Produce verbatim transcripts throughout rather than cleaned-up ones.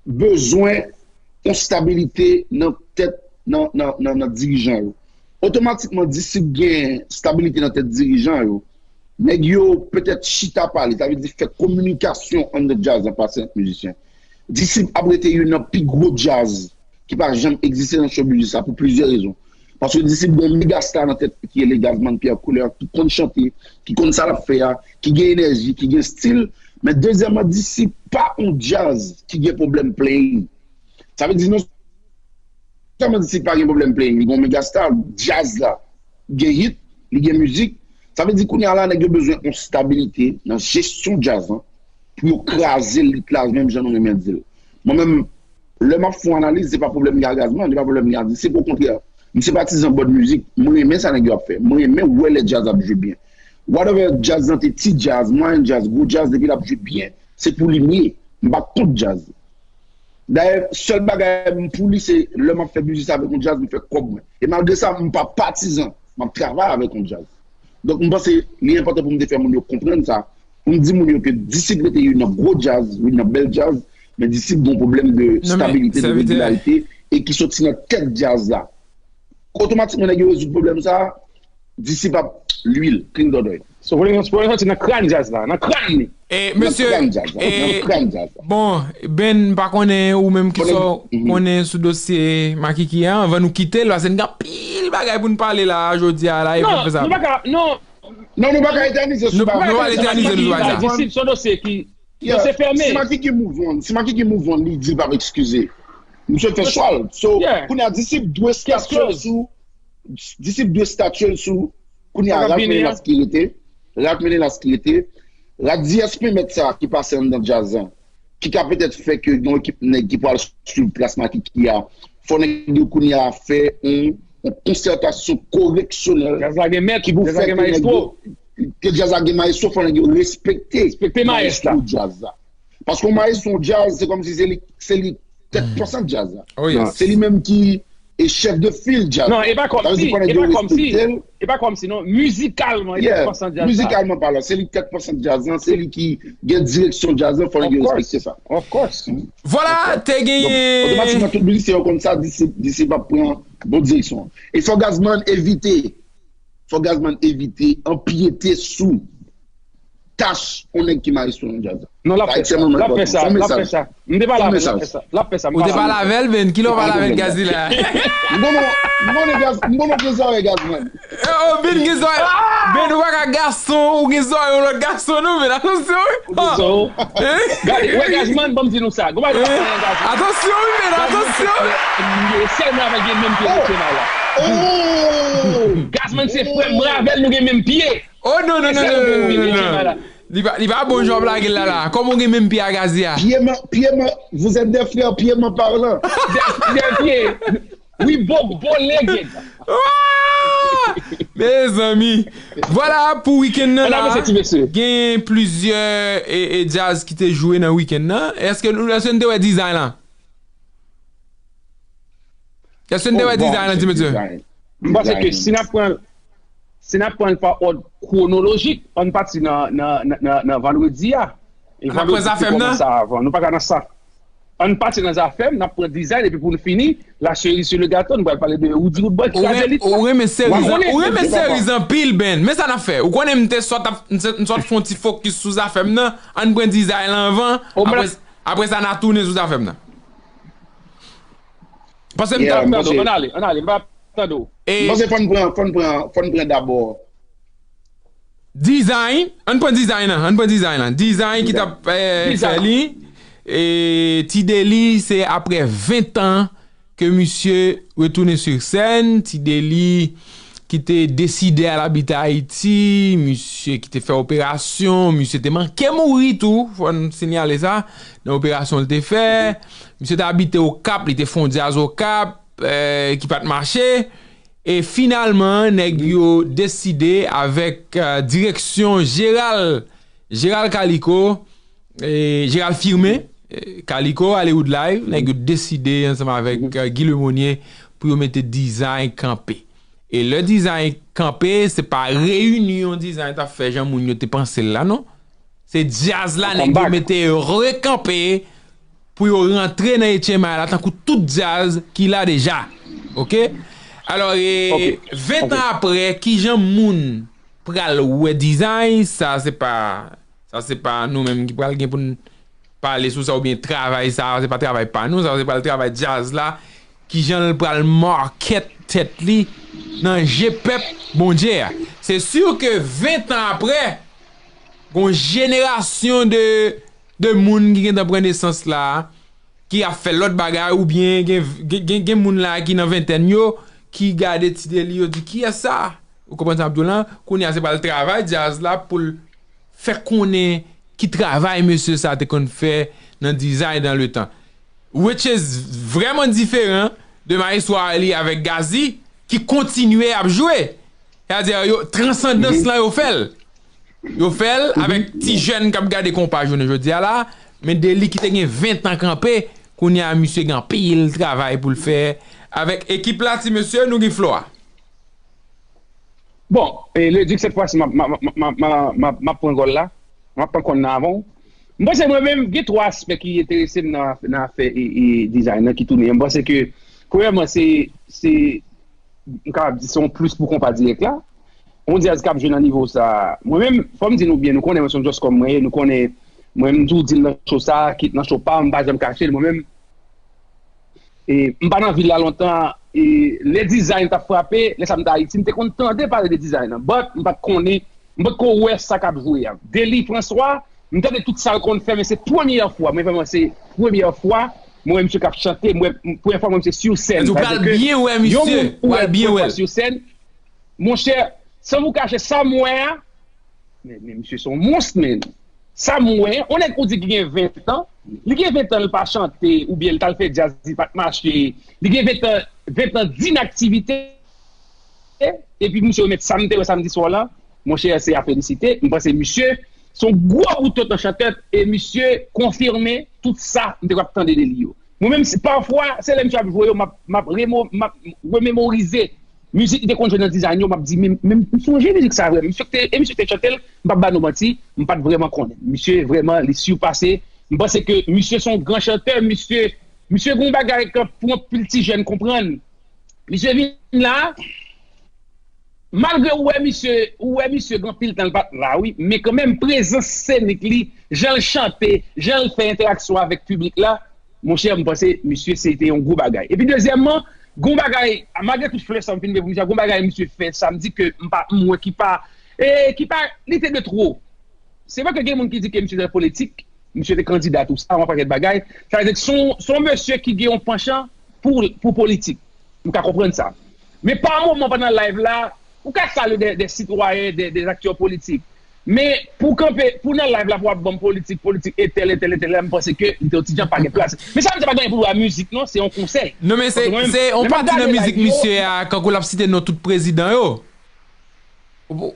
bezwen yon stabilite nan tèt nan, nan, nan, nan dirijan yo. Otomatikman, Disip gen stabilite nan tèt dirijan yo. Nèg yo petèt chita pale, sa vle di fè kominikasyon anndan djaz la pase ant mizisyen. Disip ap rete youn nan pi gwo djaz ki pa janm egziste nan showbiz la pou plizyè rezon. Paske Disip gen yon mega star nan tèt ki rele Gazman Pierre Couleur, ki konn chante, ki konn sa l ap fè a, ki gen enèji, ki gen stil. Men dezyèmman, Disip pa yon djaz ki gen pwoblèm playing. Sa vle di non sèlman Disip pa gen pwoblèm playing, li gen yon mega star, djaz la gen hit, li gen mizik. Sa vle di kounye a la, nèg yo bezwen yon stabilite nan jesyon djaz lan pou yo kraze lit la menm jan nou renmen di l. Mwen menm, lè m ap fè yon analiz, se pa pwoblèm m gen ak Gazman, se pa pwoblèm m gen ak Disip, okontrè. M se patizan bòd mizik, mwen renmen sa nèg yo ap fè. Mwen renmen wè lè djaz ap jwe byen. Whatever djaz lan te ti djaz, mwayen djaz, gwo djaz, depi l ap jwe byen, se pou li m ye. M pa kont djaz. Dayè, sèl bagay m pou li, se lè m ap fè biznis avèk yon djaz, m fè kòb mwen. E malgre sa, m pa patizan, m ap travay avèk yon djaz. Donk, m panse li enpòtan pou m te fè moun yo konprann sa, pou m di moun yo ke Disip rete youn nan gwo djaz, youn nan bèl djaz, men Disip gen yon pwoblèm de stabilite, de regilarite, e ki sòti nan tèt djaz la. Otomatikman, nèg yo rezoud pwoblèm sa, Disip ap lwil, clean dòdòy. So, pwoblèm, pwoblèm sòti nan kràn djaz la, nan kràn li. E, mesye, nan kràn djaz la, nan kràn djaz la. Bon, Ben, m pa konnen ou menm ki sa w konnen sou dosye Makiki a, anvan nou kite l, paske n gen anpil bagay pou n pale la, jodi a, la, e pou n fè sa. Non, nou pa ka, non. Non, nou pa ka etènize sou bagay. Nou pa ka etènize sou bagay. Disip, se yon dosye ki, dosye fèmen. Si Makiki move on, si Makiki move on, li di l p ap eskize. Misye fè chwa l. So, kounye a, Disip dwe statye l sou, Disip dwe statye l sou, kounye a, Ralph Menelas ki rete, Ralph Menelas ki rete, Ralph D S P mèt sa ki pase anndan djaz lan, ki ka petèt fè ke gen yon ekip nèg ki pral swiv tras Makiki a. Fò nèg yo kounye a fè yon, yon konsètasyon koreksyonèl ki pou fè ke nèg yo, ke djaz la gen mayestwo, fò nèg yo respekte mayestwo djaz la. Paske yon mayestwo djaz, se kòmsi se li, se li tèt pansan djaz la. Se li menm ki e chèf de fil djaz la. Non, e pa kòmsi, e pa kòmsi, e pa kòmsi, non, mizikalman, e tèt pansan djaz la. Mizikalman palan, se li tèt pansan djaz la, se li ki gen direksyon djaz la, fò nèg yo respekte sa. Of course. Vwala, te genyen. Otomatikman, tout mizisyen yo konn sa, Disip, Disip ap pran bon direksyon. E fò Gazman evite, fò Gazman evite anpyete sou tach yon nèg ki mayestwo nan djaz la. Non, l ap fè sa, l ap fè sa, l ap fè sa. M te pale avè l, l ap fè sa, l ap fè sa. Ou te pale avè l, Ben? Kilè w pale avè l, Gazzy la? M konnen, m konnen Gaz, m konnen gen zòrèy Gazman. Oh, Ben gen zòrèy. Ben, ou pa ka gason, ou gen zòrèy yon lòt gason, non, Ben, atansyon, wi. Gade, wè Gazman, ban m di nou sa. Gade, wè Gazman. Atansyon, wi, Ben, atansyon. Sèl mwen avè l gen menm pye nan chenay la. Gazman se frè m, mwen avè l nou gen menm pye. Oh, non, non, non, non, non, non, non. Li pa, li pa bon jan w ap lage l la, la. Kòman w gen menm pye a Gazzy a? Pye man, pye man, vous êtes des frères, pye man parlant. Des, des pieds. We both bow legged. Mezanmi. Vwala pou wikenn nan la. Gen plizyè e, e djaz ki te jwe nan wikenn nan. Èske nou, èske n te wè Design lan? Èske n te wè Design lan, ti mesye? M panse ke si n ap pran, si n ap pran l pa òd kwonolojik, ann pati nan, nan, nan, nan, nan vandredi a. E vandredi te kòmanse avan. Nou pa ka nan sa. Ann pati nan Zafèm, n ap pran Design, epi pou n fini, la cerise sur le gâteau, nou pral pale de Roody Roodboy ki kraze lit. Ou renmen series, ou renmen series anpil, Ben. Men sa n ap fè. Ou konnen m te sot ap, m sot fè yon ti fokis sou Zafèm nan. Ann pran Design lan anvan. Apre, apre sa, n a tounen sou Zafèm nan. Paske m t ap tande w. Ann ale, ann ale, m pa tande w. M panse fò n pran, fò n pran, fò n pran dabò Design, ann pran Design lan, ann pran Design lan. Design ki t ap, eh, fè li. E T Deli, se apre ven tan ke misye retounen sou sèn. T Deli ki te deside al abite Ayiti, misye ki te fè operasyon, misye te manke mouri tou, fò n sinyale sa, nan operasyon l te fè. Misye te abite Okap, li te fè yon djaz Okap, eh, ki pa t mache. E finalman, nèg yo deside avèk, eh, direksyon Gérald, Gérald Calicot, eh, Gérald Firmin, eh, Calicot, Hollywood Live, nèg yo deside ansanm avèk, eh, Guy Lemonnier pou yo mete Design kanpe. E lè Design kanpe, se pa reyinyon Design t ap fè jan moun yo te panse l la, non. Se djaz la, nèg yo mete rekanpe. pou yo rantre nan H M I la tankou tout djaz ki la deja. Oke? Alò, e, ven tan apre, kijan moun pral wè Dizay, sa se pa, sa se pa nou menm ki pral gen pou n pale sou sa oubyen travay sa, se pa travay pa nou, sa se pral travay djaz la, kijan l pral market tèt li nan je pèp Bondye a. Se si ke ven tan apre, gon jenerasyon de, de moun ki gentan pran nesans la, ki ap fè lòt bagay, oubyen gen, gen, gen, gen moun la ki nan ventèn yo, ki gade ti Deli, yo di, "Kiyès sa?" Ou konprann sa m ap di w lan? Kounye a, se pral travay djaz la pou l fè konnen ki travay mesye sa te konn fè nan Dizay dan le tan. Which is vrèman diferan de Maestro Arly avèk Gazzy, ki kontinye ap jwe. Sètadi, yo, transandans lan, yo fè l. Yo fè l avèk ti jèn k ap gade konpa jounen jodi a la, men Deli ki te gen ven tan kanpe, kounye a misye gen anpil travay pou l fè avèk ekip la, ti mesye, nou gen flo a. Bon, e, Leduc, cette fois-ci, m ap, m ap, m ap, m ap, m ap, m ap, m ap pran gòl la. M ap pran kòn nan avan w. M panse mwen menm, gen twa aspè ki enterese m nan, nan afè e, e, Dizay nan ki tounen an. M panse ke, premyèman, se, se, m kapab di, se yon plis pou konpa dirèk la. Yon djaz k ap jwe nan nivo sa. Mwen menm, fò m di nou byen, nou konnen mwen se yon djòskòm mwen ye, nou konnen, mwen menm, m toujou di l nan cho sa, kit nan cho pa, m pa janm kache l, mwen menm, E, m pa nan vil la lontan, e, lè Dizay t ap frape, lè sa m t Ayiti, m te konn tande pale de Dizay nan. But, m pa t konnen, m pa t ko wè sa k ap jwe a. Deli François, m tande tout sa l konn fè, men se premyè fwa, mwen vrèman se premyè fwa, mwen wè misye k ap chante, mwen, premyè fwa mwen misye sou sèn. Ou pral byen wè misye, ou pral byen wè l. Monchè, san vou kache, sa m wè a, Men, men misye se yon mons, men. Sa m wè, yon nèg ou di ki gen ven tan, li gen ven tan li pa chante, oubyen li t al fè djaz, li pa t mache, li gen ven tan, ven tan dinaktivite, epi misye remèt sa m te wè samdi swa la, monchè, se a felisite. M panse misye se yon gwo bout tan chantè, e misye konfime tout sa m te ap tande de li yo. Mwen menm, pafwa, se lè misye ap jwe yo, m ap, m ap remo-, m ap rememorize mizik li te konn jwe nan Dizay yo, m ap di, men, men m sonje mizik sa vre. Misye te, e misye te chante l, m p ap ba nou manti, m pa t vrèman konnen. Misye vrèman, li sipase. M panse ke misye se yon gran chantè, misye, misye gen yon bagay ke pou anpil ti jèn konprann. Misye vin la, malgre ou wè misye, ou wè misye gen anpil tan l pa t la, wi, men kanmenm prezans senik li, jan l chante, jan l fè entèraksyon avèk piblik la, monchè, m panse misye se te yon gwo bagay. Epi dezyèmman, gen yon bagay, malgre tout flè sa m fin gen pou misye, gen yon bagay misye fè samdi ke m pa, m wè ki pa, e, ki pa, li te de two. Se vre ke gen moun ki di ke misye te politik, misye te kandida tou sa, yon pakèt bagay. Sa vle di se yon, se yon mesye ki gen yon panchan pou, pou politik. M ka konprann sa. Men pa moman pandan live la, ou ka salye de, de sitwayen, de, de aktè politik. Men pou kanpe, pou nan live la pou ap ban m politik, politik entèl, entèl, entèl, la m panse ke li te yon ti jan pa gen plas. Men sa m di pa gen pou wè mizik non, se yon konsèy. Non men se, se yon pati nan mizik misye a, kankou l ap site non tout prezidan yo. Non,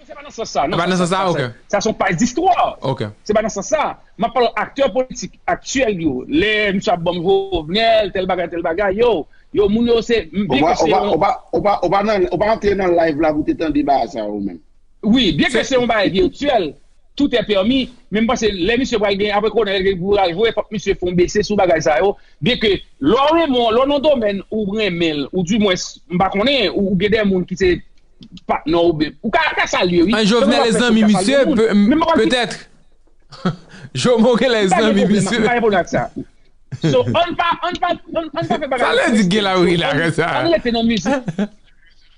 se pa nan sans sa. Non, se pa nan sans sa, ok. Sa se yon paj distwa. Ok. Se pa nan sans sa. M ap pale aktè politik aktyèl yo. Lè misye ap ban m Jovenel, tèl bagay, tèl bagay, yo, yo, moun yo se, byen ke se yon. Ou pa, ou pa, ou pa, ou pa nan, ou pa antre nan live la pou te tande bagay sa yo menm. Wi, byen ke se yon bagay virtyèl, tout est permis, men m panse lè misye pral gen, apre kònèl pou pral jwe, fòk misye fè yon bese sou bagay sa yo. Byen ke lè w renmen, lè w nan domèn ou renmen l, ou dimwens, m pa konnen, ou, ou gen de moun ki se patnè w, ou ka, ka salye, wi. An Jovenel e zanmi misye, petèt. Jomo gen lè zanmi misye. M pa gen pwoblèm ak sa. So, ann pa, ann pa, ann, ann pa fè bagay. Sa lè di gen la wi la, sa. Ann rete nan mizik.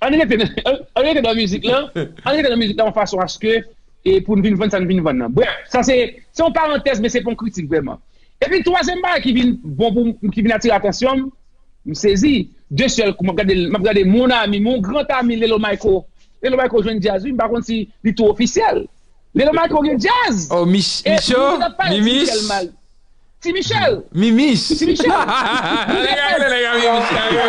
Ann rete nan, ann, ann rete nan mizik lan. Ann rete nan mizik lan yon fason aske, e pou n vin vann sa n vin vann nan. Brèf, sa se, se yon parantèz, men se pa yon kritik vrèman. Epi twazyèm bagay ki vin bon pou m, ki vin atire atansyon m, m sezi. De sèl kou, m ap gade, m ap gade mon ami, mon grand ami Lelo Mayko. Lelo Mayko jwenn djaz, wi, m pa konn si li tou ofisyèl. Lelo Mayko gen djaz. Oh, Mich-, Micho, Mimich. Ti Michel. Mimich. Ti Michel. Nèg la rele nèg la Mimich la, yo.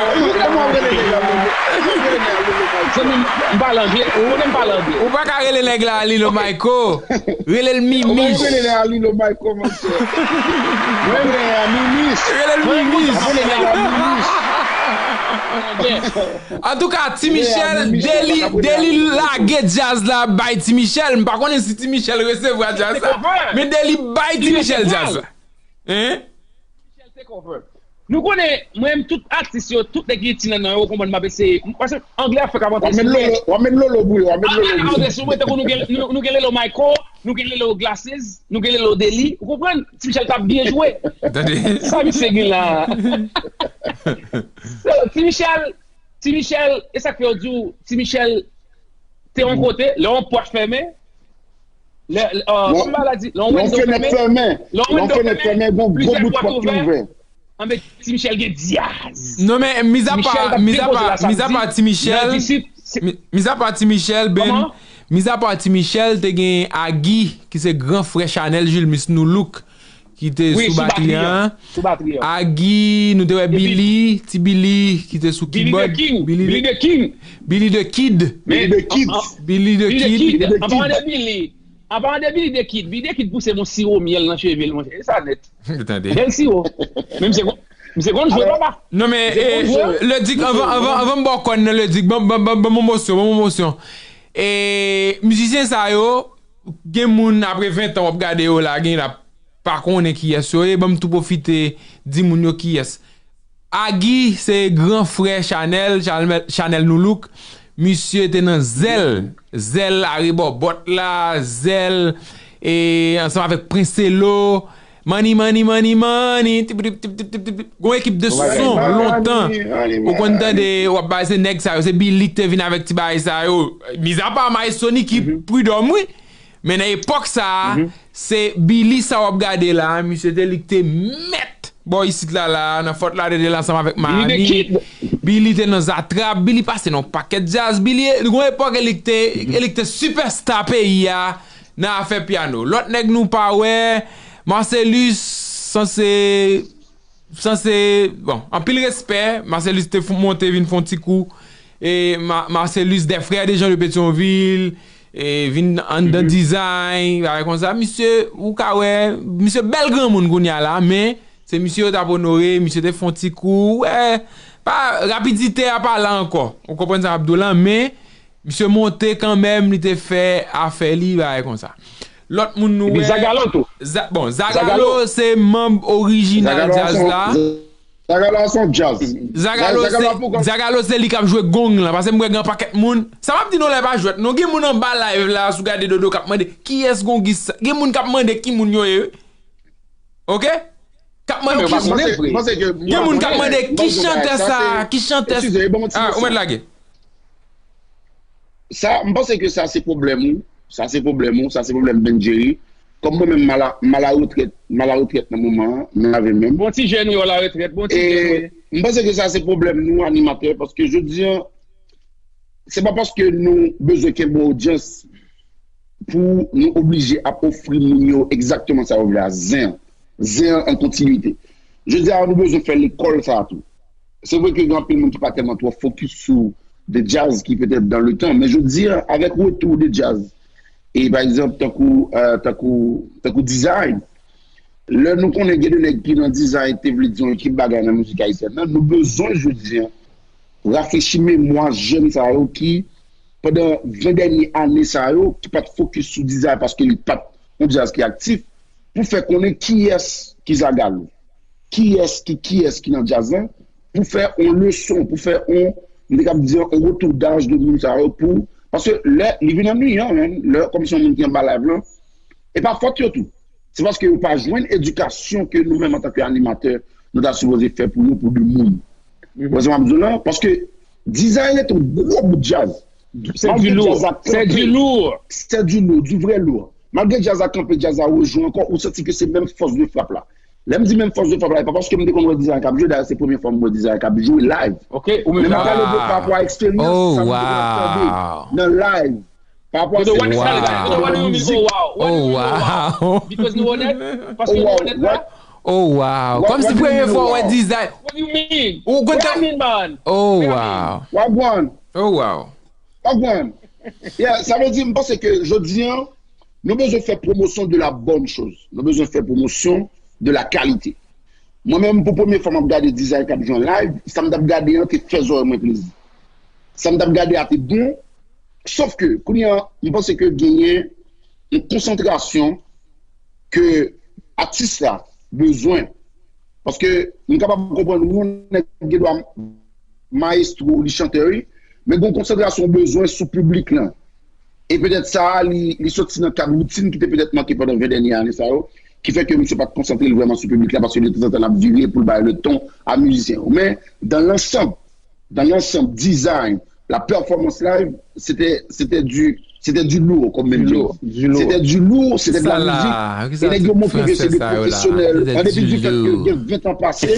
Zanmi m, m pale angle. Ou konnen m pale angle. Ou pa ka rele nèg la Lilo Mayko. Rele l Mimich. Ou pa rele nèg la Lilo Mayko, monchè. Mwen rele nèg la Mimich. Rele l Mimich. Mwen rele nèg la Mimich. Antouka, Ti Michel, Deli, Deli lage djaz la bay Ti Michel. M pa konnen si Ti Michel resevwa djaz la. Men Deli bay Ti Michel djaz la. Hein? Cover. Nou konnen, mwen menm, tout atis yo, tout nèg ki iti nan nan yo, ou konprann, m ap eseye. Paske anglè ap fèk ap antre sou mwen. W ap met Lolo pou yo, w ap met Lolo pou yo. Anglè ap antre sou mwen, tankou nou gen, nou, nou gen Lelo Michael, nou gen Lelo Glasses, nou gen Lelo Deli, ou konprann? Ti Michel t ap byen jwe. Sa misye gen la. So, Ti Michel, Ti Michel, e sa k fè yo di w, Ti Michel te yon kote, lè yon pòt fèmen, lè, lè, euh, kòman la di, lè yon fenèt fèmen, lè yon fenèt fèmen, gon gwo bout pòt ki ouvè. Anben, Ti Michel gen dyaz. Non, men, mizapa, mizapa, mizapa Ti Michel, mi- mizapa Ti Michel, Ben, mizapa Ti Michel, te gen Agi, ki se gran frè Chanel Julmus Noulook, ki te sou batri an. Agi, nou te wè Billy, ti Billy, ki te sou kibòd. Billy the King. Billy the King. Billy the Kid. Billy the Kid. Billy the Kid. An palan de Billy, an palan de Billy the Kid, Billy the Kid pouse m yon siwo myèl nan cheve l, monchè. E sa nèt. Tande. Bèl siwo. Men misye konn, misye konn jwe, papa. Non, men, Ledik, anvan, anvan, anvan m ba w kòn nan, Ledik, ban, ban, ban, ban m yon mosyon, ban m yon mosyon. E mizisyen sa yo, gen moun apre ven tan w ap gade yo la, gen la pa konnen kiyès yo ye, ban m tou pwofite di moun yo kiyès. Agi se gran frè Chanel, Chanel, Chanel Noulook. Misye te nan Zèl, Zèl arebò bòt la, Zèl, e ansanm avèk Prince Elo, Money, money, money, money. Tip, tip, tip, tip, tip, tip. Gon ekip de son lontan. Ou konn tande, w ap bay se nèg sa yo, se Billy ki te vin avèk ti bagay sa yo. Mizapa Maestro Nicky, Prud'homme, wi. Men nan epòk sa a, se Billy sa w ap gade la, misye te li ki te mèt bò isit la, la, nan Fort Lauderdale ansanm avèk Mahani. Billy te nan Zatrap, Billy pase nan yon pakèt djaz, Billy, gon epòk e li ki te, e li ki te sipèsta peyi a nan afè pyano. Lòt nèg nou pa wè, Marcelus, sanse Sanse, bon, anpil respè, Marcelus te fon- monte vin fon ti kou. E Ma- Marcelus, des frères de Jean de Petyonvil, e vin anndan design, bagay konsa. Misye, ou ka wè, misye bèl granmoun kounye a la, men se misye yo t ap onore, misye te fon ti kou. Wè, pa, rapidite a pa la ankò. Ou konprann sa m ap di w lan, men misye monte kanmenm, li te fè afè li, bagay konsa. Lòt moun nou wè. Epi Zagalo tou. Za- bon, Zagalo se manm orijinal djaz la. Zagalo a son djaz. Zagalo se, Zagalo se li k ap jwe gong lan. Paske m wè gen yon pakèt moun. Sa m ap di nou la pa jwèt. Non, gen moun anba live la, si w gade Dodo k ap mande, kiyès gongis sa? Gen moun k ap mande ki moun yo ye. Oke? K ap mande ki moun. Gen moun k ap mande ki chantè sa, ki chantè. Ah, ou mèt lage. Sa, m panse ke sa se pwoblèm ou. Sa se pwoblèm ou. Sa se pwoblèm Ben Jerry. Kòm mwen menm, m a la, m a la retrèt, m a la retrèt nan moman an, m lave men m. Bon ti jèn wi, w a la retrèt, bon ti jèn wi. E m panse ke sa se pwoblèm nou, animatè, paske jodi an, se pa paske nou bezwen kenbe odyans pou nou oblije ap ofri moun yo egzakteman sa yo vle a. Zen an. Zen an an kontinite. Jodi a, nou bezwen fè lekòl sa a tou. Se vre ke gen anpil moun ki pa tèlman twò fokis sou de djaz ki petèt dan le tan, men jodi a, avèk retou de djaz, e pa egzanp, tankou, euh, tankou, tankou Design, lè nou konnen gen de nèg ki nan Design te vle di yon ekip bagay nan mizik ayisyèn nan, nou bezwen jodi a rafrechi memwa jèn sa yo ki, pandan ven dènye ane sa yo, ki pa t fokis sou Design paske li pa t yon djaz ki aktif, pou fè konnen kiyès ki Zagalo. Kiyès ki, kiyès ki nan djaz lan, pou fè yon leson, pou fè yon, m te kab di, yon retoudaj de moun sa yo pou, paske lè, li vin annuiyan, menm, lè, kòm se yon moun ki anba live lan, e pa fòt yo tou. Se paske yo pa jwenn edikasyon ke nou menm antanke animatè, nou ta sipoze fè pou yo, pou de moun. Ou wè sa m ap di w lan? Paske Design rete yon gwo bout djaz. C'est du lourd. C'est du lourd. C'est du lourd, du vrai lourd. Malgre djaz la kanpe, djaz la rejwe ankò, ou santi ke se menm fòs de frap la. Lè m di menm fòs de frap la, e pa paske m te konn wè Design k ap jwe, dayè se premye fwa m wè Design k ap jwe live. Men m ap pale de pa rapò a eksperyans, sa m te konn ap tande nan live. Pa rapò a sa, sa m te konn tande nan mizik. Oh wow. Because nou onèt, paske nou onèt la. Oh wow. Kòmsi premye fwa w wè Design. What you mean? What I mean, man? Oh wow. Wagwan. Oh wow. Wagwan. Yeah, sa vle di, m panse ke jodi an, nou bezwen fè pwomosyon de la bonne chose. Nou bezwen fè pwomosyon de la qualité. Mwen menm, pou premye fwa m ap gade Design k ap jwe an live, sa m t ap gade an te fè zòrèy mwen plezi. Sa m t ap gade a te bon, sof ke, kounye an, m panse ke genyen yon konsantrasyon ke atis la bezwen Paske m kapab konprann yon nèg gen dwa mayestwo, li chantè, wi, men gen yon konsantrasyon bezwen sou piblik lan. E petèt sa a, li, li soti nan kad woutin ki te petèt manke pandan ven dènye ane sa yo, ki fè ke misye pa t konsantre l vrèman sou piblik la, paske detanzantan l ap vire pou l bay le ton a mizisyen yo. Men, dans l'ensemble, dans l'ensemble, design, la performance live, c'était, c'était du, c'était du lourd, comme même James. C'était du lourd, c'était de la musique. E nèg yo montre ke se de pwofesyonèl. An depi di fèt ke gen ven tan pase,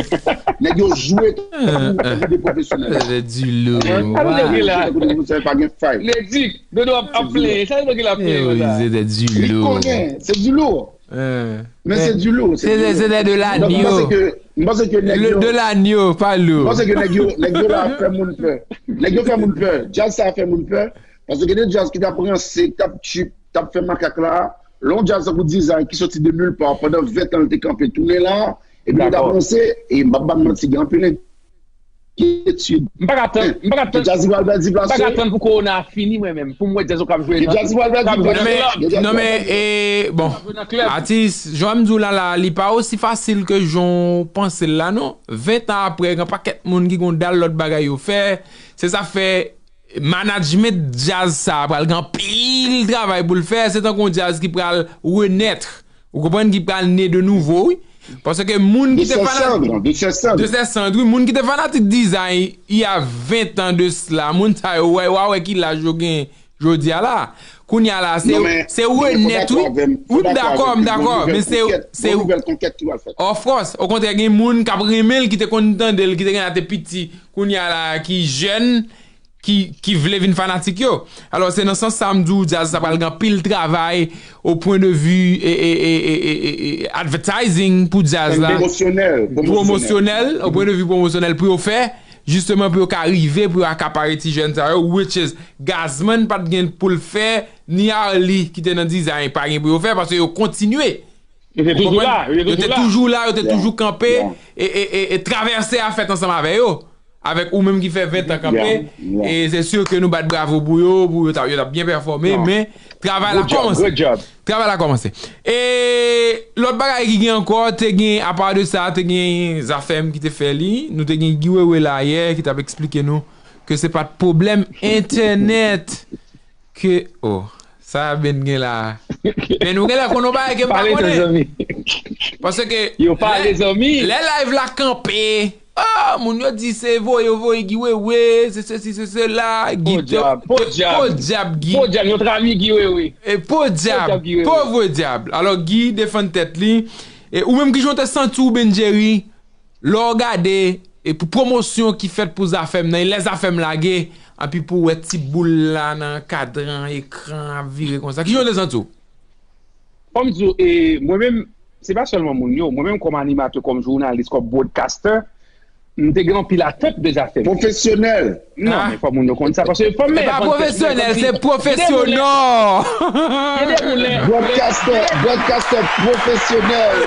nèg yo jwe tankou, tankou de pwofesyonèl. C'était du lourd. Hein? Tankou de pwofesyonèl, pa gen fay. Ledi, Dodo ap, ap plenyen. Sa vle di l ap plenyen konsa? C'était du lourd. Li konnen, se du lourd. Men se du lourd, se du lourd. C'était de l'agneau. M panse ke, m panse ke nèg yo, de l'agneau, pa lourd. M panse ke nèg yo, nèg yo la fè moun pè. Nèg yo fè moun pè. Djaz sa fè moun pè. Paske gen de djaz ki t ap ranse, ki t ap tchip, t ap fè makak la. Lè yon djaz tankou Design ki soti de nulle part, pandan ven tan l te kanpe, tounen la, epi li t ap ranse, e m p ap ba n manti, gen anpil enkyetid. M pa ka tann, m pa ka tann, djaz li pral pèdi plas, m pa ka tann pou kowona a fini mwen menm, pou m wè djaz yo k ap jwe nan, k ap jwe nan klèb. Non, men, e, bon, atis, jan m di w la, la, li pa osi fasil ke jan w panse l la, non. Ven tan apre, gen pakèt moun ki gen dal lòt bagay yo fè. Se sa fè management djaz sa a pral gen anpil travay pou l fè. Se tankou yon djaz ki pral renèt. Ou konprann, ki pral ne de nouvo, wi. Paske moun ki te fanatik de ses cendres, wi, moun ki te fanatik Design il y a vingt ans de cela, moun sa yo, wè, w a wè ki laj yo gen jodi a la. Kounye a la, se, se renèt, wi. Wi, m dakò, m dakò, men se, se, of course, okontrè, gen moun k ap renmen l, ki te konn tande l, ki te gen la te piti, kounye a la, ki jèn, ki, ki vle vin fanatik yo. Alò, se nan sans sa m di w, djaz sa pral gen anpil travay au point de vue, e, e, e, e, e, e, advertising pou djaz la. Pwomosyonèl, pwomosyonèl, au point de vue pwomosyonèl pou yo fè, jisteman pou yo ka rive, pou yo akapare ti jèn sa yo, which is Gazman pa t gen pou l fè, ni Arly ki te nan Design pa gen pou yo fè, paske yo kontinye. Yo te toujou la, yo te toujou la, yo te toujou kanpe, e, e, e, e travèse a fèt ansanm avè yo. Avèk ou menm ki fè ven tan kanpe, e se si ke nou bat bravo pou yo, pou yo t ap, yo t ap byen pèfòme, men travay la kòmanse. Travay la kòmanse. E lòt bagay ki gen ankò, te gen, apa de sa, te gen Zafèm ki te fè li, nou te gen Guy Wewe la yè ki t ap eksplike nou ke se pa t pwoblèm entènèt ke, oh, sa Ben gen la. Ben, nou genlè konn yon bagay ke m pa konnen. Paske lè, lè live la kanpe, ah, moun yo di se voye yo voye Guy Wewe, se sesi, se sela, Guy, podyab, podyab, Guy. Podyab, notre ami Guy Wewe. E podyab, pòv dyab. Alò, Guy defann tèt li. E ou menm, kijan w te santi w, Ben Jerry? Lè w gade, e pou pwomosyon ki fèt pou Zafèm nan, e lè Zafèm lage, anpi pou w wè ti boul la nan kadran ekran ap vire konsa. Kijan w te santi w? Fò m di w, e, mwen menm, se pa sèlman moun yo. Mwen menm kòm animatè, kòm jounalis, kòm broadcaster, m te gen anpil atant de Zafèm. Pwofesyonèl. Non, men fò moun yo konn sa, paske fò m... E pa pwofesyonèl, se pwofesyonò. Broadcaster, broadcaster pwofesyonèl.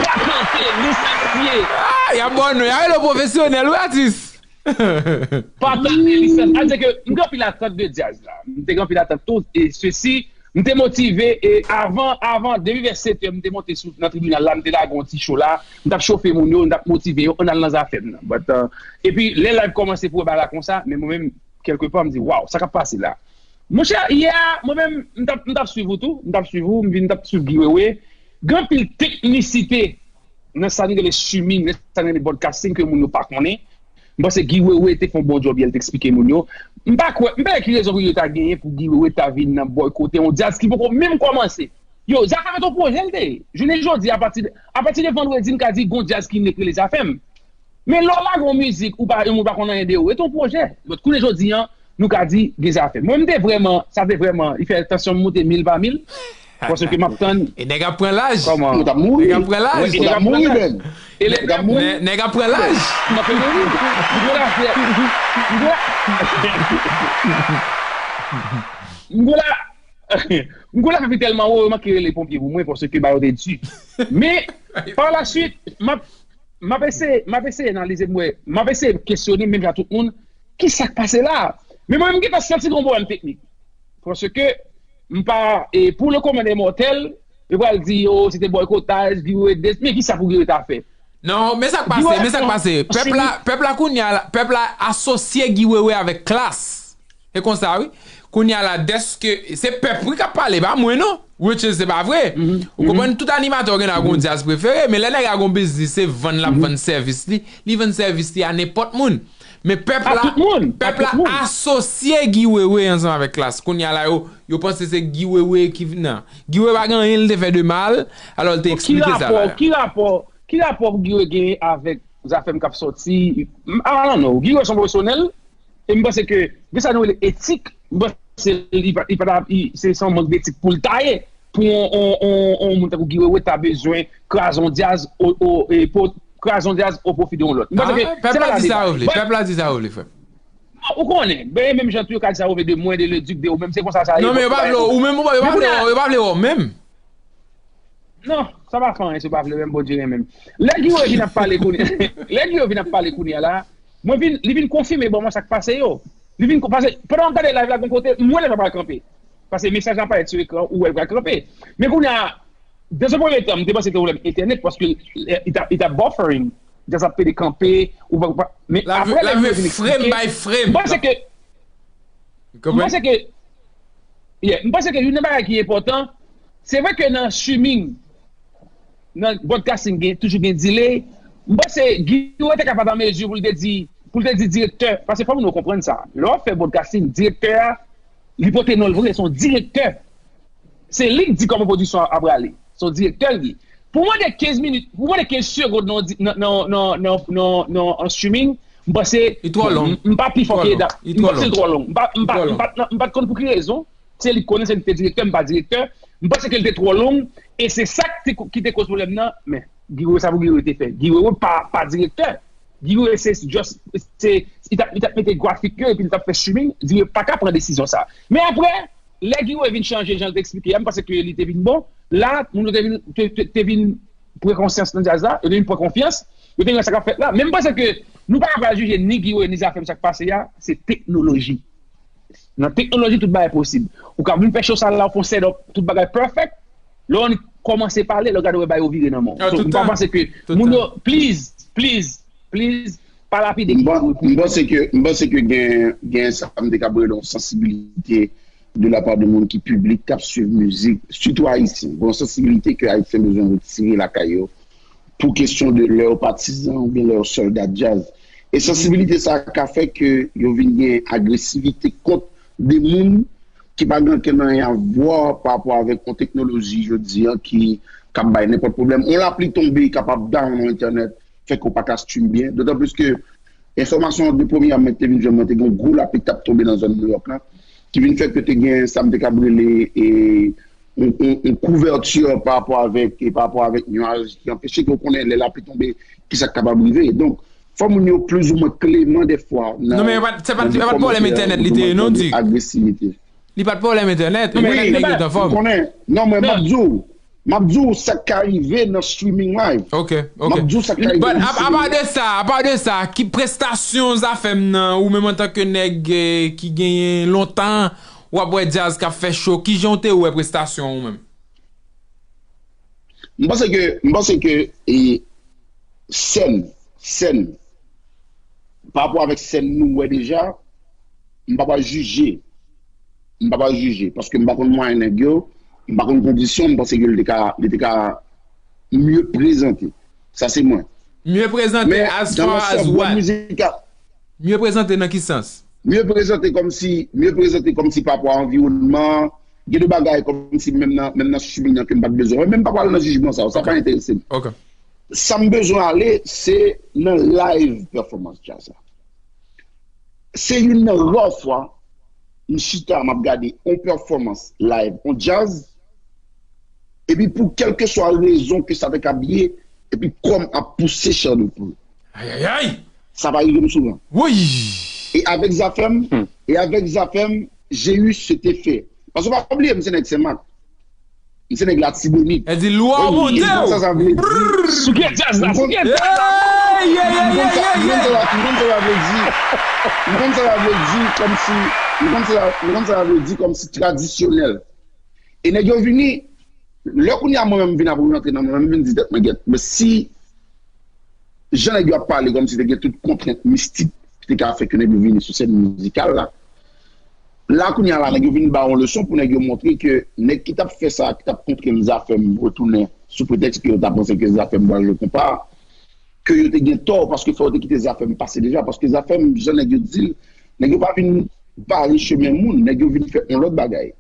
Pa tante, lisansye. Ah, y ap ba w non, y a rele w pwofesyonèl, wi, atis. Pa tante, lisansye. Sa vle di ke m gen anpil atant de djaz la. M te gen anpil atant tou, e sesi, m te motive, e avan, avan, depi vè sèt è, m te monte sou, nan tribinal la, m te lage yon ti cho la, m t ap chofe moun yo, m t ap motive yo, ann al nan Zafèm nan. But, uh, epi, lè live kòmanse pou wè bagay la konsa, men mwen menm, kèlkepa, m di, waw, sa k ap pase la? Monchè, yè a, mwen menm, m t ap, m t ap swiv ou tou, m t ap swiv ou, m vin, m t ap swiv Guy Wewe. Gen anpil teknisite nan sa nou rele streaming, nan sa nou rele broadcasting ke moun yo pa konnen. M panse Guy Wewe te fè yon bon djòb yè, l te eksplike moun yo. M pa kwè, m pa wè ki rezon pou yo ta genyen pou Guy Wewe ta vin nan bòykote yon djaz ki poko menm kòmanse. Yo, Zafèm se yon pwojè l te ye. Jounen jodi, apati de, apati de vandredi, m ka di gon djaz ki nek rele Zafèm. Men lè w lage yon mizik, ou pa, yon moun pa konn anyen de ou, e te yon pwojè. But kounye jodi an, nou ka di, gen Zafèm. Mwen, m te vrèman, sa te vrèman, li fè tansyon m monte mil pa mil. Paske m ap tann. E nèg ap pran laj. Kòman? Yo t ap mouri. Nèg ap pran laj. Yo t ap mouri menm. E nèg ap mouri. Nèg ap pran laj. M ap mouri. M gon la fè. M gon la. M gon la. M gon la fè pi tèlman wo, yo manke rele ponpye pou mwen paske ba yo te di. Men, pa la swit, m ap, m ap eseye, m ap eseye analize pou mwen. M ap eseye kesyone menm jan tout moun. Ki sa k pase la? Men mwen, m gentan santi gon pwoblèm teknik. Paske m pa, e pou le commun des mortels, yo pral di, oh, se te bòykotaj, Guy Wewe, men ki sa pou Guy Wewe ta fè? Non, men sa k pase, men sa k pase. Pèp la, pèp la kounye a, pèp la asosye Guy Wewe avèk Klass. E konsa, wi. Kounye a la, dèske, se pèp, wi, k ap pale, pa mwen, non. Which is, se pa vre. Ou konprann, tout animatè gen dwa gon djaz prefere, men lè nèg la gon biznis, se vann l ap vann sèvis li, li vann sèvis li a nenpòt moun. Men pèp la, pèp la asosye Guy Wewe ansanm avèk Klass. Kounye a la, yo, yo panse se Guy Wewe ki vin nan. Guy Wewe pa gen anyen li te fè de mal, alò li te eksplike sa la. Ki rapò, ki rapò, ki rapò Guy Wewe gen avèk zafè m k ap sòti? I don't know. Guy Wewe se yon pwofesyonèl, e m panse ke, gen sa nou rele etik, m panse li pa, li pa ta, li, se, se yon mank detik pou l ta ye. Pou yon, yon, yon, yon moun tankou Guy Wewe ta bezwen kraze yon djaz o, o, e, po, kraze yon djaz o pwofi de yon lòt. M panse ke se pa la deba ye. Pèp la di sa yo vle, frè m. Ou konnen, ben, menm jan tou yo ka di sa yo vle de mwen, de Leduc, de ou menm, se konsa sa ye. Non, men yo pa vle ou menm, ou pa vle wè, yo pa vle wè ou menm. Non, sa pa fè anyen si yo pa vle menm, Bondye renmen m. Lè Guy Wewe vin ap pale kounye, lè Guy Wewe vin ap pale kounye a la, mwen vin, li vin konfime ban mwen sa k pase yo. Li vin, paske pandan m ap gade live la, gon kote, m wè lè l pral kanpe. Paske mesaj la parèt sou ekran, ou wè l pral kanpe. Men kounye a, dans un premier temps, m te panse se te pwoblèm entènèt, paske li t ap, li t ap buffering. Djaz ap pede kanpe, ou pa, ou pa, men apre lè Guy Wewe vin eksplike, m panse ke, m panse ke, yeah, m panse ke youn nan bagay ki enpòtan, se vre ke nan streaming, nan broadcasting, gen, toujou gen delay. M panse Guy Wewe te ka pa t an mezi pou l te di, pou l te di direktè, paske fò moun yo konprann sa. Lè w ap fè broadcasting, direktè a, li pote non l vre, se yon direktè. Se li k di kòman pwodiksyon an ap prale. Se yon direktè l ye. Pou mande kenz minit, pou mande kenz segonn nan, nan, nan, nan, nan, nan, nan, nan streaming, m panse m pa pi fò ke Dap. M panse l twò long. M pa, m pa, m pa, m pa t konn pou ki rezon. Se li k konnen, se li k te direktè, m pa direktè. M panse ke l te twò long, e se sa k te, ki te koz pwoblèm nan. Men, Guy Wewe, sa pou Guy Wewe te fè. Guy Wewe pa, pa direktè. Guy Wewe se just, se, li t ap, li t ap mete grafik yo, epi li t ap fè streaming. Guy Wewe pa ka pran desizyon sa. Men apre, lè Guy Wewe vin chanje jan l te eksplike a, m panse ke li te vin bon. La, moun yo te vin, te, te, te vin pran konsyans nan djaz la, yo te vin pran konfyans, yo te vin wè sa k ap fèt la. Men m panse ke nou pa ka pral jije ni Guy Wewe, ni Zafèm sa k pase a, se teknoloji. Nan teknoloji, tout bagay posib. Ou ka vin fè show sa la, ou fè yon set up, tout bagay perfect. Lè w annik kòmanse pale, lè w gade, w wè bagay yo vire nan men w. So, m pa panse ke moun yo, please, please, please, pa lapide Guy Wewe pou. M panse ke, m panse ke gen, gen sa m te ka rele yon sansibilite de la part de moun ki piblik k ap swiv mizik, sitou ayisyen. Gen yon sansibilite ke ayisyen bezwen retire lakay yo pou kesyon de lè yo patizan oubyen lè yo sòlda djaz. E sansibilite sa a ka fè ke yo vin gen agresivite kont de moun ki pa gen okenn anyen a vwa pa rapò avèk yon teknoloji jodi a ki k ap bay nenpòt pwoblèm. Yon lapli tonbe kapab down yon entènèt, fè ke w pa ka stream byen. Dotan plis ke enfòmasyon de premye a mwen te vin jwenn mwen, te gen yon gwo lapli k t ap tonbe nan zòn Nouyòk la, ki vin fè ke te gen sa m te kab rele e, yon, yon, yon kouvèti pa rapò avèk, e pa rapò avèk nyaj ki anpeche ke w konnen lè lapli tonbe, kisa k kapab rive. Donk, fò moun yo plizoumwen kleman dèfwa nan. Non, men se pa t, se pa t pwoblèm entènèt li te ye, non, Dik. Agresivite. Li pa t pwoblèm entènèt, entènèt nèg yo t anfòm. Ou konnen, non, men m ap di w, m ap di w sa k ka rive nan streaming live. Ok, ok. M ap di w sa k ka rive nan streaming. But apa de sa, apa de sa, ki prestasyon Zafèm nan, ou menm antanke nèg, eh, ki genyen lontan w ap wè djaz k ap fè cho, kijan w te wè prestasyon an ou menm? M panse ke, m panse ke, e, sèn, sèn, pa rapò avèk sèn nou wè deja, m pa pral jije. M pa pral jije, paske m pa konn mwayen nèg yo, m pa konn kondisyon, m panse ke li te ka, li te ka mye prezante. Sa se mwen. Mye prezante as far as what? Mye prezante nan ki sans? Mye prezante kòmsi, mye prezante kòmsi pa rapò a anviwònman, gen de bagay kòmsi menm nan, menm nan streaming nan ke m pa t bezwen wè, men m pa pral nan jijman sa yo, sa pa enterese m. Sa m bezwen ale, se nan live performance djaz la. Se youn nan ra fwa m chita, m ap gade yon pèfòmans live, yon djaz, epi pou kèlkeswa rezon ke sa te kab ye, epi kò m ap pouse chè de poul. Ayayay! Sa pa rive m souvan. Woy! E avèk Zafèm, e avèk Zafèm, j'ai eu cet effet. Paske pa bliye, m se nèg Senmak. M se nèg Latibonit. El di lwa monte w. Sa sa vle di. Souke djaz la, souke djaz la. M konn sa, m konn sa sa vle di. M konn sa sa vle di kòmsi, m konn sa, m konn sa sa vle di kòmsi tradisyonèl. E nèg yo vini, lè kounye a mwen menm vin ap rantre nan mwen menm, m vin di tèt mwen, gèt, men si jan nèg yo ap pale kòmsi te gen tout kontrent mistik ki te ka fè ke nèg yo vini sou sèn mizikal la. La kounye a la, nèg yo vin ba yon leson pou nèg yo montre ke nèg ki t ap fè sa, ki t ap kontre m Zafèm retounen sou pretèks ke yo ta panse ke Zafèm pral jwe konpa, ke yo te gen tò, paske fò yo te kite Zafèm pase deja, paske Zafèm, jan nèg yo di l, nèg yo pa vin bare chemen moun, nèg yo vin fè yon lòt bagay.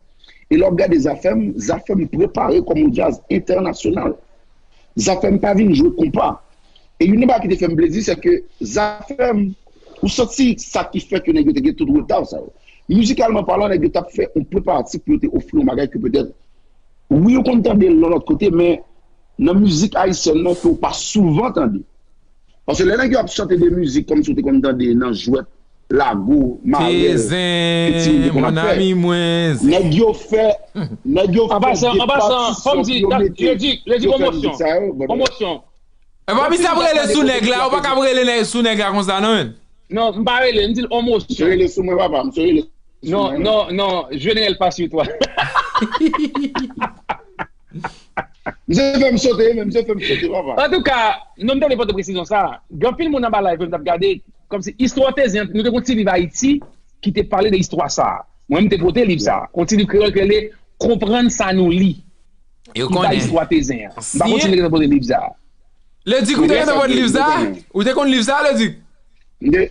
E lè w ap gade Zafèm, Zafèm prepare kòm yon djaz entènasyonal. Zafèm pa vin jwe konpa. E youn nan bagay ki te fè m plezi, se ke Zafèm, ou santi sa ki fè ke nèg yo te gen tout reta sa yo. Mizikalman palan, nèg yo t ap fè yon preparatif pou yo te ofri yon bagay ke petèt, wi, ou konn tande l nan lòt kote, men nan mizik ayisyèn nan ke w pa souvan tande. Paske lè nèg yo ap chante de mizik kòmsi w te konn tande nan jwèt, lago, marèl, ke timoun te konn ap fè. Nèg yo fè, nèg yo fè de patisyon pou yo mete, yo fè mizik sa yo. Bon, bon. Epa misye ap rele sou nèg la, ou pa ka ap rele sou nèg la konsa non menn. Non, m pa rele, m di l on mosyon. Misye rele sou mwen papa, misye rele sou mwen. Non, non, non, je ne rèle pas sur toi. Misye fè m sote, men misye fè m sote papa. Antouka, non m te vle pote presizyon sa. Gen anpil moun anba live yo m t ap gade, kòmsi istwa Tezyen, nou te gon ti liv Ayiti ki te pale de istwa sa. Mwen m te pote liv sa. On ti liv kreyòl ki rele Konprann sa nou li. Yo konnen. Ki bay istwa Tezyen an. M pa konn si nou gentan pote liv sa. Ledik, ou te gentan pote liv sa? Ou te konn liv sa, Ledik? M te,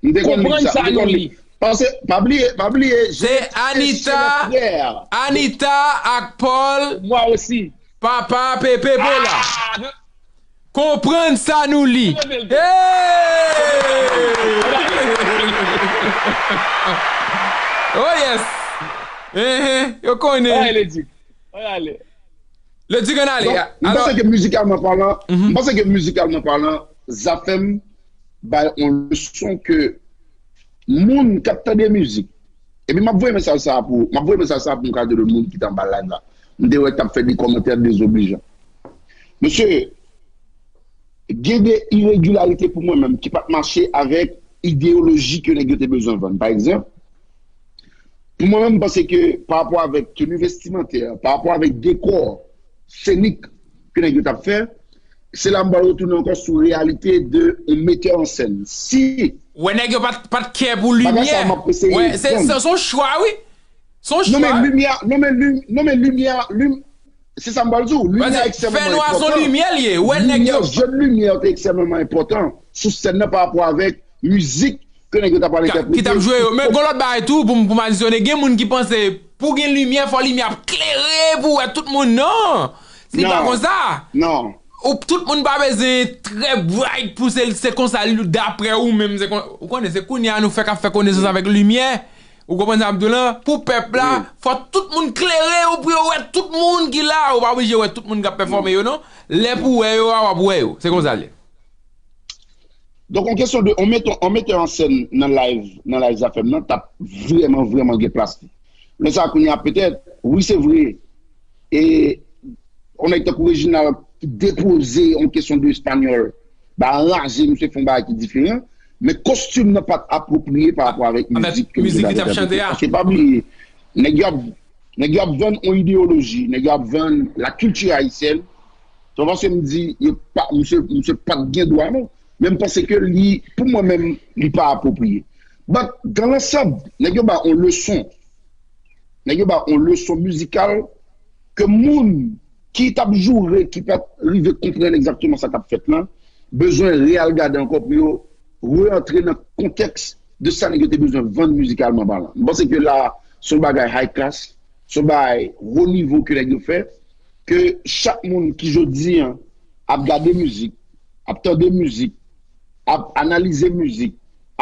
m te konn liv sa. M te konn liv. Paske, pa bliye, pa bliye, se Anita, Anita ak Paul. Mwa osi. Papa Pepe Pola. Konprann sa nou li. Hey! Oh yes! Enhen, yo konnen. Oy ale di. Oy ale. Ledik ann ale. M panse ke mizikalman palan, m panse ke mizikalman palan, Zafèm bay yon leson ke moun k ap tande mizik. Epi m ap voye mesaj sa a pou, m ap voye mesaj sa a pou yon kalite de moun ki t anba live la. M te wè k t ap fè de kòmantè dezoblijan. Mesye, gen de iregilarite pou mwen menm ki pa t mache avèk ideyoloji ke nèg yo te bezwen vann. Pa egzanp, pou mwen menm, m panse ke pa rapò avèk teni vestimantè, pa rapò avèk dekò senik ke nèg yo t ap fè, se la m pral retounen ankò sou reyalite de yon metè an sèn. Si. Ou wè nèg yo pa t, pa t kè pou limyè. Bagay sa a m ap eseye vann. Se, se yon chwa, wi. Se yon chwa. Non, men limyè, non, men lim, non, men limyè, lim, se sa m pral di w. Limyè ekstrèmeman enpòtan. Fè nwa se yon limyè l ye. Ou wè nèg yo. Limyè, jèn limyè yo te ekstrèmeman enpòtan sou sèn nan pa rapò avèk mizik ke nèg yo t ap pral entèprete. Ki t ap jwe yo. Men gon lòt bagay tou pou m, pou m adisyone. Gen moun ki panse pou gen limyè, fò limyè ap klere pou w wè tout moun. Non! Se pa konsa! Non. Ou, tout moun pa bezwen trè bright pou se, se konsa, daprè ou menm, se kon, ou konnen, se kounye a nou fèk ap fè konesans avèk limyè. Ou konprann sa m ap di w lan? Pou pèp la, fò tout moun klere yo pou yo wè tout moun ki la. Ou pa oblije wè tout moun k ap pèfòme yo non. Lè pou wè yo a, w ap wè yo. Se konsa l ye. Donk, on kesyon de, on metè, on metè an sèn nan live, nan live Zafèm nan, t ap vrèman, vrèman gen plas li. Lè sa a, kounye a, petèt, wi, se vre, e on nèg tankou Reginald ki depoze on kesyon de espanyòl, ba anraje misye fè on bagay ki diferan, men kostim nan pa t apwopriye pa rapò avèk mizik ke misye t ap entèprete. Paske pa bliye, nèg yo ap, nèg yo ap vann on ideyoloji, nèg yo ap vann la culture haïtienne, se pa paske m di yo pa, misye, misye pa t gen dwa non. Men m panse ke li, pou mwen menm, li pa apwopriye. But, dans l'ensemble, nèg yo bay on leson. Nèg yo bay on leson mizikal ke moun ki t ap joure, ki pa t rive konprann egzakteman sa k ap fèt lan, bezwen re-al gade ankò pou yo re-antre nan kontèks de sa nèg yo te bezwen vann mizikalman palan. M panse ke la, se yon bagay high class, se yon bagay wo nivo ke nèg yo fè, ke chak moun ki jodi an ap gade mizik, ap tande mizik, ap analize mizik,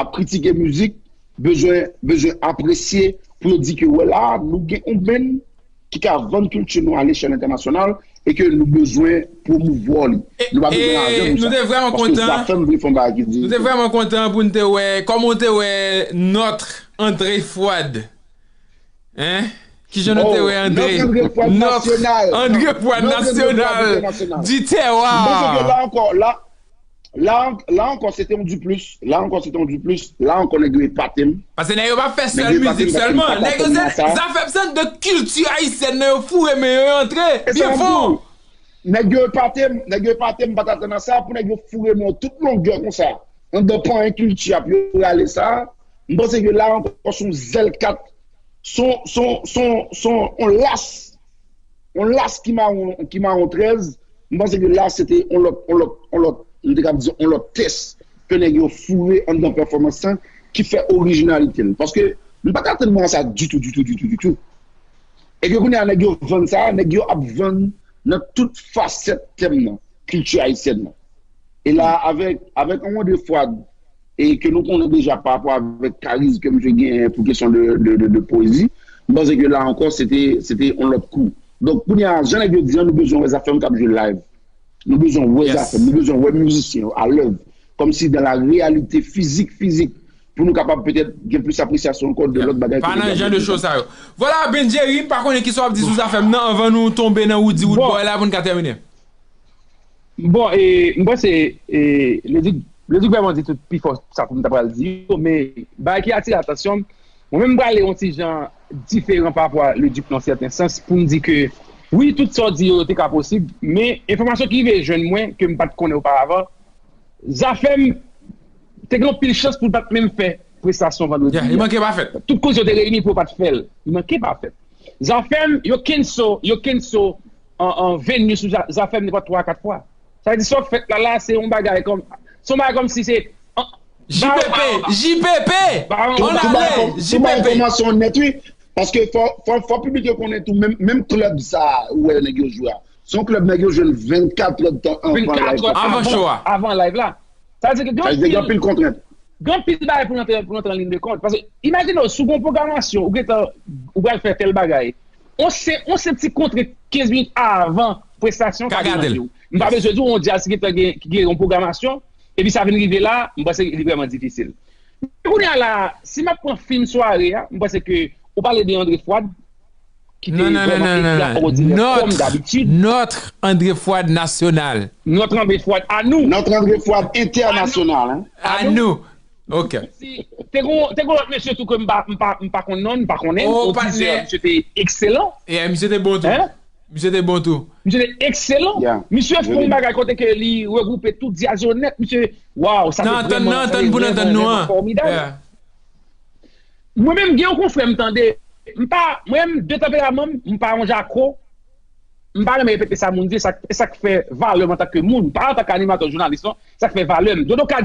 ap kritike mizik, bezwen, bezwen apresye pou yo di ke wè la, nou gen yon band ki ka vann kilti nou a lechèl entènasyonal e ke nou bezwen pwomouvwa li. Nou pa bezwen lajan pou sa. Paske Zafèm vle fè yon bagay ki difisil. Nou te vrèman kontan pou n te wè, kòman w te wè Notre André Fouad. Hein? Kijan nou te wè André? Notre André Fouad nasyonal. André Fouad nasyonal. Du terroir. M panse ke la ankò, la, la, la ankò, se te yon diplis. La ankò, se te yon diplis. La ankò, nèg yo epate m. Paske nèg yo pa fè sèl mizik sèlman. Nèg yo se, Zafèm se de kilti ayisyèn nan yo foure men yo, yo antre byen fò. Nèg yo epate m, nèg yo epate m, m pa t atann a sa, pou nèg yo foure men yo tout longè konsa anndan panyen kilti a pou yo rale sa. M panse ke la ankò se yon zèl kat, se yon, se yon, se yon, se yon, yon las, yon las ki mawon, ki mawon trèz. M panse ke la se te yon lòt, yon lòt, yon lòt, m te kab di yon lòt tès ke nèg yo foure anndan pèfòmans lan ki fè orijinalite l. Paske m pa t atann mwen a sa ditou, ditou, ditou, ditou. E ke kounye a nèg yo vann sa, nèg yo ap vann nan tout fasèt tèm nan, kilti ayisyèn nan. E la, avèk, avèk yon André Fouad, e ke nou konnen deja pa rapò avèk kariz ke misye genyen pou kesyon de, de, de, de powezi, m panse ke la ankò, se te, se te yon lòt kou. Donk, kounye a, jan nèg yo di an, nou bezwen wè Zafèm k ap jwe live. Nou bezwen wè Zafèm, nou bezwen wè mizisyen yo alèz, kòmsi dans la réalité physique, physique, pou nou kapab petèt gen plis apresyasyon ankò de lòt bagay ke nou gen. Pa nan jan de cho sa yo. Vwala, Ben Jerry, m pa konnen kisa w ap di sou Zafèm nan anvan nou tonbe nan Woody Woodboy la pou n ka tèmine. Bon, e, m panse, e, Lady, Lady vrèman di tout pi fò sa pou m ta pral di yo, men bagay ki atire atansyon m, mwen menm m prale yon ti jan diferan pa rapò a Luduc nan sèten sans pou m di ke wi, tout sa w di yo, yo te ka posib, men enfòmasyon ki rive jwenn mwen ke m pa t konnen oparavan, Zafèm te gen anpil chans pou l pa t menm fè prestasyon vandredi a. Li manke pa fèt. Tout koze yo te reyini pou yo pa t fè l. Li manke pa fèt. Zafèm, yo cancel, yo cancel an, an venue sou Zafèm nenpòt twa a kat fwa. Sa vle di sa k fèt la la, se yon bagay kòm, se yon bagay kòmsi se JPP, JPP, on ale, JPP. Kòmanse nèt, wi. Paske fò, fò, fò piblik yo konnen tou, menm, menm klèb sa a, ou wè nèg yo jwe a. Se yon klèb nèg yo jwenn vennkat èdtan anvan live la. Avan show a. Avan live la. Sa vle di ke gen anpil kontrent. Gen anpil bagay pou n antre, pou n antre an liy de kont. Paske, imajine w, si w gen yon pwogramasyon, ou gentan, ou pral fè tèl bagay. On se, on se ti kontrent kenz minit avan prestasyon, sa vle di w. M pa bezwen di w, yon djaz ki gentan gen, ki gen yon pwogramasyon, epi sa vin rive la, m panse li vrèman difisil. Kounye a la, si m ap pran fim sware a, m panse ke ou pale de André Fouad, ki te vrèman ekstraòdinè kòm dabitid. Notre André Fouad national. Notre André Fouad à nous. Notre André Fouad international, hein. À nous. Ok. Si, te gon, te gon lòt mesye tou ke m pa, m pa, m pa konn non, m pa konnen, on dizè, misye te ekselan. Yeah, misye te bon tou. Misye te bon tou. Misye te ekselan. Misye fè yon bagay kote ke li regwoupe tout djaz yo nèt. Misye, waw, sa te vrèman, sa te vrèman, vrèman fòmidab. Mwen menm, gen yon konfrè m tande, m pa, mwen menm, de tanperaman m, m pa yon jako, m pa renmen repete sa moun di, sa, e sa k fè valè m antanke moun, pa antanke animatè, jounalis, non, sa k fè valè m. Dodo ka di,